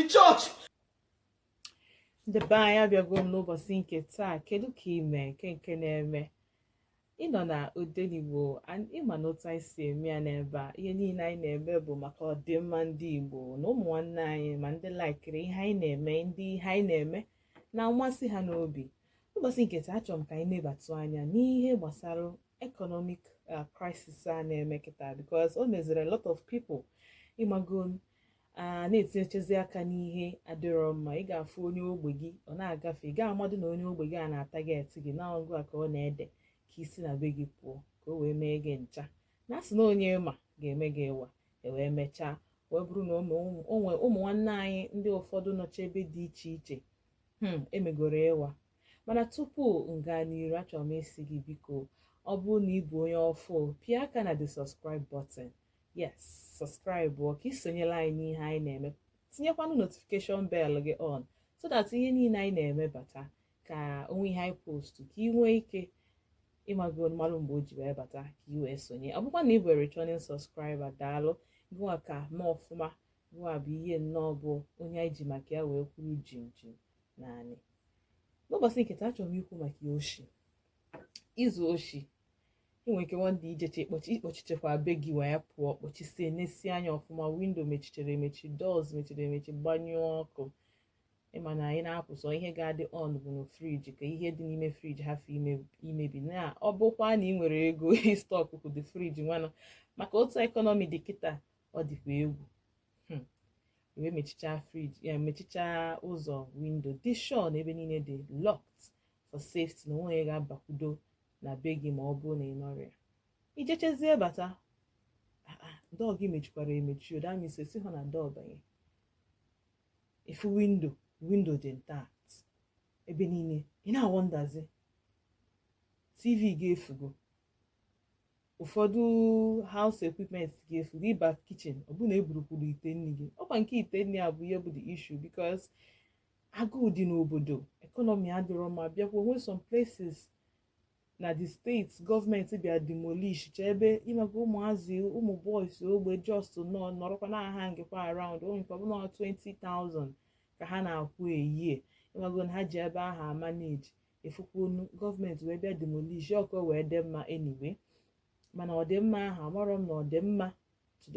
church. Ndị be anyị, abịago m n'ụbọchị nke taa. Kedu ka ime nke na-eme? Ị nọ na Odenigbo and ịma na otu anyị si eme ya n'ebe a, ihe niile anyị na-eme bụ maka ọdịmma ndị Igbo na ụmụ nwanne anyị, ma ndị laikiri ihe anyị na-eme, ndị ihe anyị na-eme na-amasị ha n'obi. Ụbọchị nke taa, achọrọ m ka anyị nebatụ anya n'ihe gbasara economic crisis a na-eme kịta, because o meziri a lot of people, ịmago, a na-etinyechezi aka n'ihe adịrọ mma. Ị ga-afụ onye ogbe gị, ọ na-agafe, ị ga-amadụ na onye ogbe gị a na-atarget gị na ọgụ a ka ọ na-ede ka isi na be gị pụọ, ka o wee mee gị ncha na asị na onye ma ga-eme gị ịwa. E wee mechaa wee bụrụ na onwe ụmụ nwanne anyị ndị ụfọdụ nọcha ebe dị iche iche emegoro ịwa. Mana tupu m gaa n'iru, achọrọ m isi gị, biko, ọ bụrụ na ị bụ onye ọfụ, pịa aka na the subscribe button. Yes, subscribe ọ ka isonyela anyị n'ihe anyị na-eme. Tinyekwanụ notification bell gị on so that ihe niile anyị na-eme bata, ka onwe ihe anyị post, ka ị nwee ike ịmago mmalụ mgbe o ji wee bata, ka ị wee sonye. Ọ bụkwa na ị bụ returning subscriber, daalụ gịnwa ka mee ọfụma. Gịnwa bụ ihe nnọọ bụ onye anyị ji maka ya wee kwuru jim jim naanị. N'ụbọchị nke taa, achọrọ m ikwu maka oshi, izu oshi. Ị nwere ike one day ijeche ịkpọchichekwa be gị wee pụọ, kpọchisie, nesie anya ọfụma, window mechichere emechi, doors mechiri emechi, gbanyụọ ọkụ. Ịma na anyị na-apụ, sọ ihe ga-adị on bụ na fridge, ka ihe dị n'ime fridge hafụ imebi. Na ọ bụkwa na ị nwere ego stock the fridge nwanụ, maka otu economy dị kịta, ọ dịkwa egwu. Wee mechichaa fridge ya, mechichaa ụzọ, window, dị sure na ebe niile dị locked for safety, na onwe onye ga-abakwudo na be gị ma ọ bụrụ na ị nọrọ ya. Ijechezie bata, door gị mechikwara emechi o, that means esi hụ na door banye. Ifu window, window dị intact, ebe niile. Ị na-awonderzi, TV ga-efugo, ụfọdụ house equipment ga-efugo. Ịba kitchen, ọ bụ na eburukwuru ite nri gị. Ọkwa nke ite nri a bụ ihe bụ the issue, because agụụ dị n'obodo, economy adịrọ mma. Bịakwa onwe some places na the state gọọmenti bịa demolish chee ebe, ịmaka ụmụazị, ụmụ boys ogbe just nọ nọrọkwa na aha ngekwa around o nwekwa bụ na 20,000 ka ha na-akwụ eyie, ịmago na ha ji ebe ahụ amanage efukwunu. Gọọmenti wee bịa demolish ọkụ wee dị mma anyway, mana ọdịmma ahụ amarọ m na ọdịmma to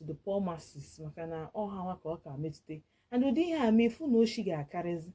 the poor masses, maka na ọha nwa ka ọ ka metụta. And ụdị ihe a ma efu na oshi ga-akarịzi,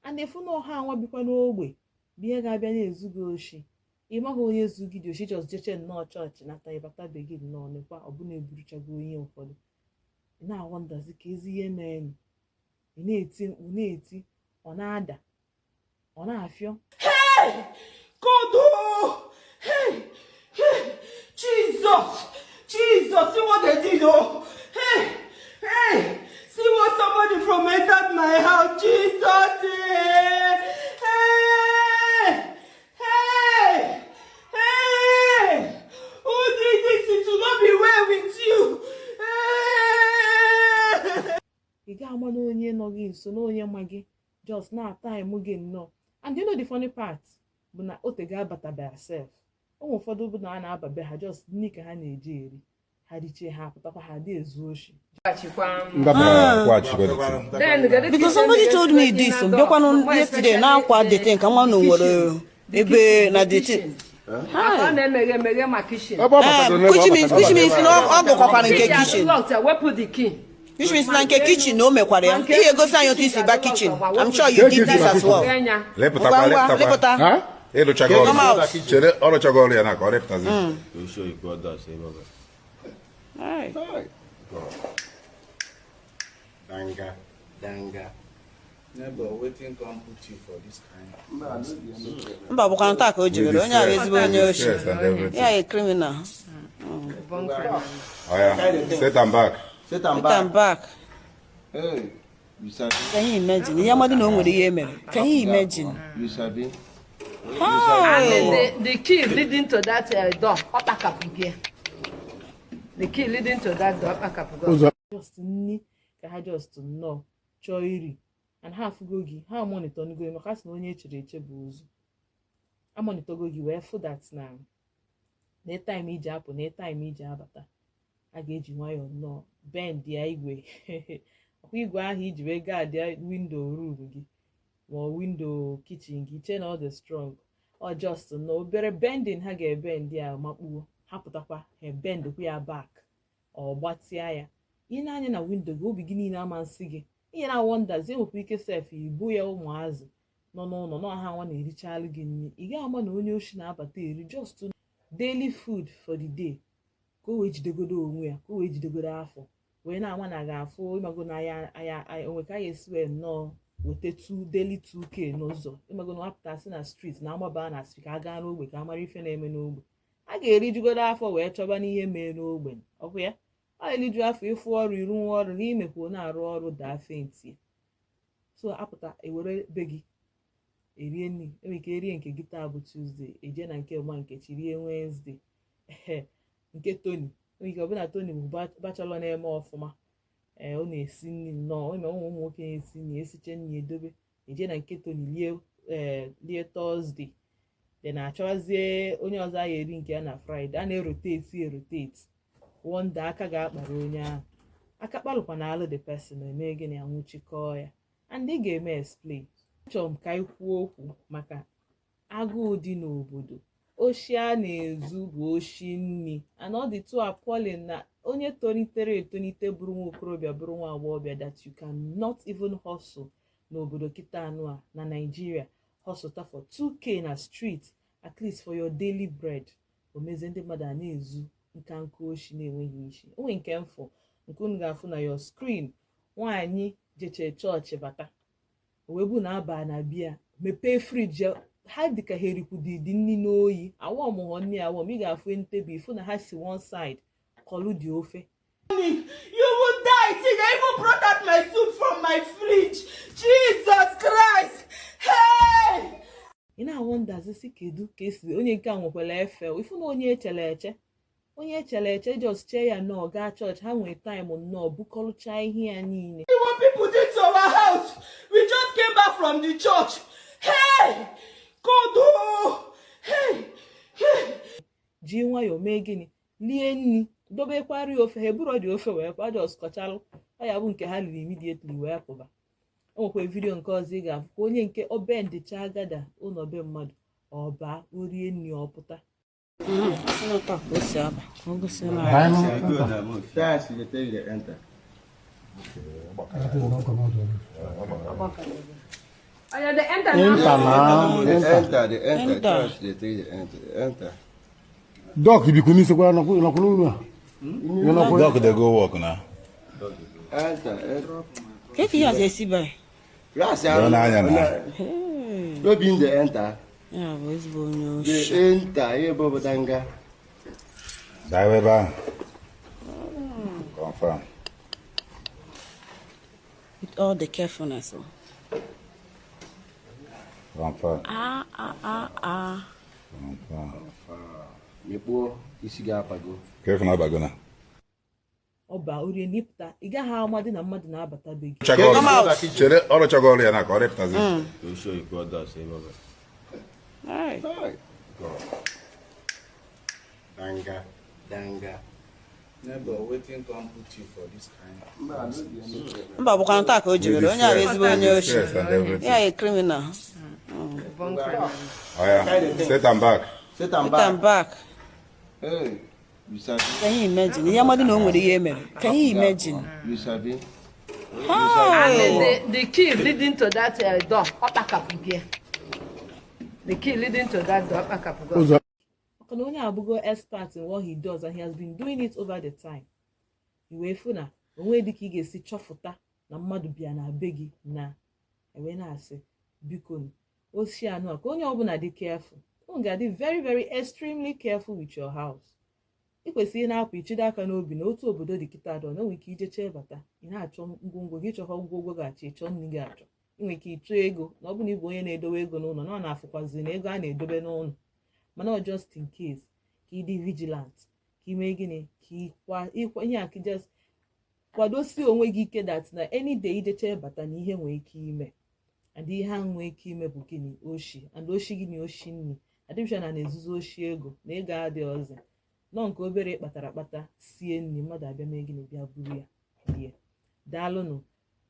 and efu na ọha nwa bikwa n'ogbe bụ ihe ga-abịa na-ezu gị oshi. Ị maghị onye zu gị dị oshi, just jeche nnọọ chọọchị nata, ịbata be gị nnọọ, nekwa ọbụna eburuchago ihe ụfọdụ. Ị na-awonderzi ka ezi ihe mee. Ị na-eti mkpu, na-eti, ọ na-ada, ọ na-afịọ. Hey! God, oh! Hey! Hey! Jesus! Jesus! See what they did, oh! Hey! Hey! See what somebody from entered my house! Jesus! Hey! Hey! Hey! Hey! Who did this? It will not be well with you! Hey! Ị ga-ama na onye nọ gị nso na onye ma gị just na-ata emu gị nnọọ. And you know the funny part bụ na o tego abatabeghị sef. Ụmụ ụfọdụ bụ na a na-ababe ha, just nri ka ha na-eji eri. Ha richie, ha apụtakwa, ha dị ezu oshi. Because somebody told me this, bịakwanụ yesterday na-akwa the thing ka nwa na o nwere ebe na the thing. Ọ na-emeghe emeghe ma kitchen. Ebe ọ batagoro n'ebe ọ Which means batagoro. na ọ gụkwakwara nke kitchen. Locked, wepụ the key. Which means na nke kitchen na o mekwara ya. Ihe gosi anyị otu isi ba kitchen. I'm sure you did this as well. Enya. Lepụtakwa. Ngwa ngwa. Lepụtakwa. Lepụta. Ha? Ịrụchago Come ọrụ. out. Chere, ọ rụchago ọrụ ya na ka ọ rịpụtazi. To show you God does, eh, brother. Aye. Danga, danga. Neighbor, wetin come put you for this kind? Mba, bụkwa nta ka o jibere onye ahụ, ezigbo onye oshi. Stress and everything. Ya a criminal. Oh, yeah. Set and back. Set am Put am back. back. Hey, you sabi. Can you imagine? Ihe mmadụ na o nwere ihe mere. Can you imagine? You sabi. And the key leading to that door, ọ kpakapụ gị. The key leading to that door, ọ kpakapụ gị. Just nni ka ha just nnọọ chọọ iri, and ha afụgo gị, ha monitorgo gị, maka sị na onye echere eche bụ ozu. Amonitorgo gị wee fụ that na time iji apụ na time iji abata, a ga-eji nwayọọ nnọọ bend ya igwe. Ọkwa igwe ahụ iji wee guard window room gị ma ọ window kitchen gị, chee na ọ dị strong, ọ just na obere bending ha ga-ebend ya, makpuo ha, pụtakwa, ha bendkwa ya back, ọ gbatịa ya. Ị na-anya na window gị, obi gị niile ama nsị gị ihe na wonders. Enwekwa ike sef ibu ya, ụmụazị nọ n'ụlọ nọ ha nwa na-erichalụ gị nri. Ị gaghị ama na onye oshi na-abata eri just daily food for the day, ka o wee jidegodo onwe ya, ka o wee jidegodo afọ wee na-ama na ga-afụ ịmago na anya anya onwe ka a ga-esi wee nnọọ weta 2 daily 2K n'ụzọ. Ịmago na wapụtasị na street na agbaba na street, ka a gaa n'ogbe, ka a mara ife na-eme n'ogbe. A ga-erijugodo afọ wee chọba n'ihe mee n'ogbe. Ọ bụ ya ọ eliju afọ ịfụ ọrụ, iru nwa ọrụ gị imekwuo na-arụ ọrụ, daa faint. So apụta ewere be gị erie nri. Enwere ike erie nke gị taa bụ Tuesday, eje na nke ọgba Nkechi rie Wednesday, nke Tony. Enwere ike ọbụna Tony bụ bachelor na-eme ọfụma. Ee, ọ na-esi nri nnọọ. Ime ụmụ nwoke na-esi nri, esiche nri edobe, eje na nke Tony lie. Ee, lie Thursday, then achọwazie onye ọzọ a eri nke ya na Friday. A na-erotate erotate. Wonder aka ga-akpara onye ahụ aka kpalụkwa na alụ the person eme gịnị, anwụchikọọ ya, and ị ga-eme explain. Achọrọ m ka anyị kwuo okwu maka agụụ dị n'obodo. Oshi a na-ezu bụ oshi nni, and ọ dị too appalling na onye tolitere etolite, bụrụ nwa okorobịa, bụrụ nwa agbọghọbịa, that you cannot even hustle n'obodo kịta anụ a na Nigeria, hustle for 2K na street, at least for your daily bread. Omezie ndị mmadụ a na-ezu nka nka oshi na-enweghị isi. Onwe nke mfụ nke unu ga-afụ na your screen. Nwaanyị jeche chọọchị bata, o wee bụ na aba na bịa mepee fridge ya, ha dịka ha erikwudidi nri n'oyi awọm, họ nri awọm. Ị ga-afụ table, ịfụ na ha si one side kọlụ dị ofe. You will die. See, they even brought out my soup from my fridge. Jesus Christ. Hey! Ị na-awonderzi si kedu ka esi onye nke a nwekwara efe. Ịfụ na onye echere eche, onye echere eche, just chee ya nnọọ gaa chọọchị, ha nwee time nnọọ bukọrụchaa ihe ya niile. See what people did to our house. We just came back from the church. Hey! God, oh! Hey! Hey! Ji nwayọọ mee gịnị, lie nri, dobekwari ofe ha, eburo dị ofe wee kwa, just kọchalụ ọ ya bụ nke ha riri immediately wee pụba. O nwekwa video nke ọzọ ị ga-afụ ka onye nke obendịcha agada ụlọ be mmadụ, ọba orie nri, ọpụta. Si n'ụtọ ka o si aba, ka o gosi m anya. That's the thing they enter. Oh, yeah, they enter now. Enter now. They Enter. enter, they enter. Enter. Church, they take they enter, they enter. Doc, ibikwu n'isi kwa nọkwu n'ụlọ a. Ị nọkwu- Doc dey go work now. Enter, enter. Ka efi ya esi bai. Last Lee n'anya na. No be in the enter. Ya bụ ezigbo onye They oshi. enter. Here, Bobo Danga. Daa ebe ahụ. Confirm. With all the carefulness, oh. Confirm. Ah ah ah ah. Confirm. Mekpuo isi ga-apago. Ka efu na-abago na. Ọba orie n'ịpụta, ị gaghị amadị na mmadụ na-abata be gị. Rụchago Come ọrụ. out. Chere, ọ rụchago ọrụ ya na ka ọ rịpụtazi. To show you God does, eh, Baba. Alright. Danga, danga. Neighbor, wetin come put you for this kind? Mba, bụkwa taa ka o jibere onye a bụ ezigbo onye oshi. Stress and everything. Ya a criminal. Oh, yeah. Set am back. Set am Put am back. back. Hey, you sabi. Can you imagine ihe mmadụ na o nwere ihe mere? Can you imagine? You sabi. And Hey! the key leading to that door, ọkpakapụ gị. The key leading to that door, ọkpakapụ gị. Ụzọ Maka na onye abụgo expert in what he does and he has been doing it over the time. I wee fụ na onwe dị ka ị ga-esi chọfụta na mmadụ bịa na be gị na ewee na-asị biko osi anụ a, ka onye ọbụla dị careful. Unu ga-adị very very extremely careful with your house. Ị kwesịrị ị na-apụ ichido aka n'obi na otu obodo dị kịta dọ na o nwere ike ijeche bata, ị na-achọ ngwongwo gị, chọkọ ngwongwo gị achọ, ịchọ nri gị achọ. Ị nwere ike ịchọ ego na ọ bụ na ịbụ onye na-edowe ego n'ụlọ, na ọ na-afụkwazi na ego a na-edobe n'ụlọ, mana ọ just in case, ka ị dị vigilant, ka ị mee gịnị, ka ịkwa ịkwa ihe a, ka just kwadosie onwe gị ike that na any day ijeche bata na ihe nwere ike ime. And ihe ahụ nwere ike ime bụ gịnị? Oshi. And oshi gịnị? Oshi nni adịbịcha na na-ezuzu oshi ego na ego adị ọzọ nọ nke obere kpatara akpata sie nri, mmadụ abịa mee gịnị, bịa buru ya rie. Daalụnụ.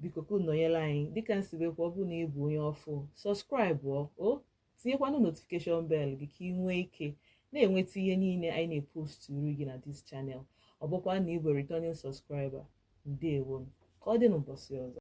Biko ka unu nọnyere anyị. Dịka m si wee kwuo, ọ bụrụ na ị bụ onye ọfụ, subscribe o, tinyekwanụ notification bell gị ka ị nwee ike na-enweta ihe niile anyị na-eposturu gị na this channel. Ọ bụkwa na ị bụ returning subscriber, ndewo. Ka ọ dị n'ụbọchị ọzọ.